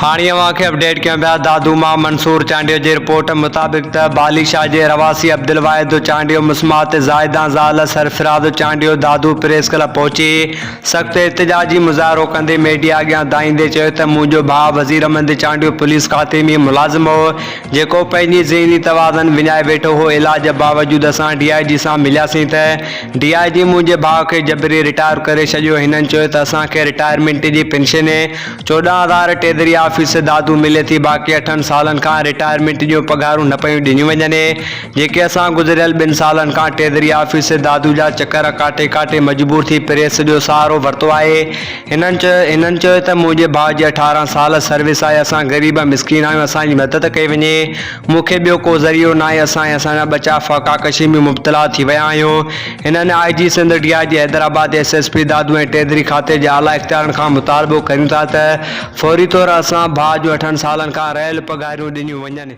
هاڻي اوهان کي اپڊيٽ ڪيون پيا دادو مان منصور چانڊيو جي رپورٽ مطابق ته بالي شاهه جي رهواسي عبدالواحد چانڊيو مسمات زاهدان زال سرفراز چانڊيو دادو پريس ڪلب پهچي سخت احتجاجي مظاهرو ڪندي ميڊيا اڳيان دانهيندي چيو ته منهنجو ڀاء وزير احمد چانڊيو پوليس کاتي ۾ ملازم هو جيڪو پنهنجي ذهني توازن وڃائي ويٺو هو علاج باوجود اسان ڊي I جي سان ملياسين ته ڊي I جي منهنجي ڀاء کي جبري رٽائر ڪري ڇڏيو هنن چيو ته اسان کي رٽائرمينٽ جي پينشن 14 هزار ٽيدري آفيس دادو ملي ٿي باقي اٺن سالن کان رٽائرمينٽ جون پگهارون نه پيون ڏنيون وڃن جيڪي اسان گذريل ٻن سالن کان ٽيدري آفيس دادو جا چڪر ڪاٽي ڪاٽي مجبور ٿي پريس جو سهارو ورتو آهي هنن چيو هنن چيو ته منهنجي ڀاء جي 18 سال سروس آهي اسان غريب مسڪين آهيون اسان جي مدد ڪئي وڃي مون کي ٻيو ڪو ذريعو ناهي اسان ۽ اسان جا ٻچا فاقاڪشي ۾ مبتلا ٿي ويا آهيون هنن I G Sindh, D I G Hyderabad, S S P Dadu ۽ ٽيدري کاتي جي اعليٰ اختيارن کان مطالبو ڪريون ٿا ته فوري طور اسان ڀاء جون اٺن سالن کان رهيل پگهاريون ڏنيون وڃن.